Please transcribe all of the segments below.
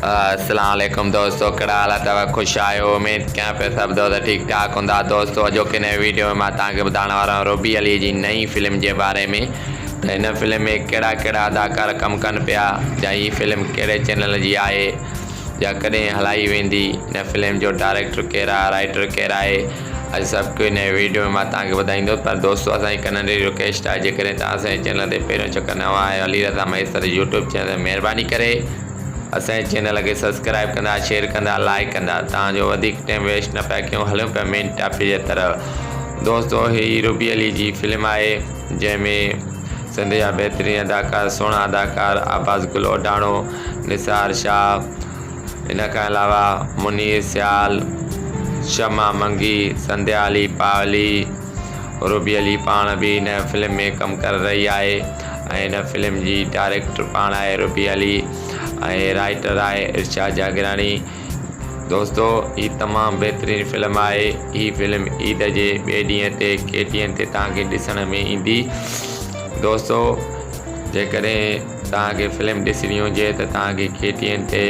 اسلام عليڪم دوستو ڪهڙا حال اٿو خوش آهيو اميد ڪيان پيو سڀ دوست ٺيڪ ٺاڪ هوندا دوستو اڄوڪي نئين ويڊيو ۾ مان توهان کي ٻڌائڻ وارو آهيان روبي علي جي نئين فلم جي باري ۾ ته هن فلم ۾ ڪهڙا ڪهڙا اداڪار ڪم ڪن پيا يا هي فلم ڪهڙي چينل جي آهي يا ڪڏهن هلائي ويندي هن فلم جو ڊائريڪٽر ڪير آهي رائيٽر ڪير آهي اڄ سڀ ڪجهه هن ويڊيو ۾ مان توهان کي ٻڌائيندس پر دوستو اسان جي هڪ ننڍڙي رڪويسٽ آهي جيڪڏهن توهان اسان جي چينل تي پهريون چڪر نوان آهيو علي رضا مهيسر يوٽيوب چينل تي مهرباني ڪري اسان جي چينل کي سبسڪرائب ڪندا شيئر ڪندا لائڪ ڪندا توهان جو وڌيڪ ٽائيم ويسٽ نه پيا ڪيون هلون پيا مين ٽاپڪ جي طرف دوستو هي روبي علي جي فلم آهي جنهن ۾ سنڌ جا بهترين اداڪار سهڻا اداڪار عباس گل اوڍاڻو نثار شاهه ان کان علاوه منير سيال، شمع منگي، سنڌيا علي پاولي، روبي علي پاڻ به هن فلم ۾ ڪم ڪري رهي آهي ۽ هن فلم جي ڊائريڪٽر پاڻ آهي روبي علي ۽ رائيٽر آهي ارشاد جاگيراڻي. دوستو هي تمام بهترين فلم آهي هي فلم عيد جي ٻئي ڏينهن تي ڪي ٽي اين تي توهان کي ڏسڻ ۾ ايندي دوستو جيڪڏهن توهان کي فلم ڏسڻي هجي ته توهان کي ڪي ٽي اين تي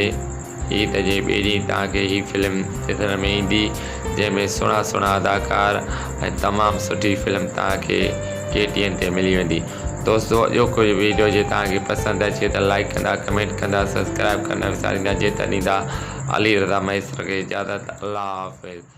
عيد جي ٻئي ڏينهن توهان کي هي فلم ڏسڻ ۾ ايندي جنهن ۾ سهڻا سهڻا اداڪار ۽ تمام سٺي فلم توهان کي ڪي ٽي اين تي ملي ويندي دوستو اڄوڪو هي ويڊيو جي توهان کي پسند اچي ته لائيڪ ڪندا ڪمينٽ ڪندا سبسڪرائب ڪرڻ نه وساريندا جيتر ڏيندا علي رضا مهيسر کي اجازت الله حافظ.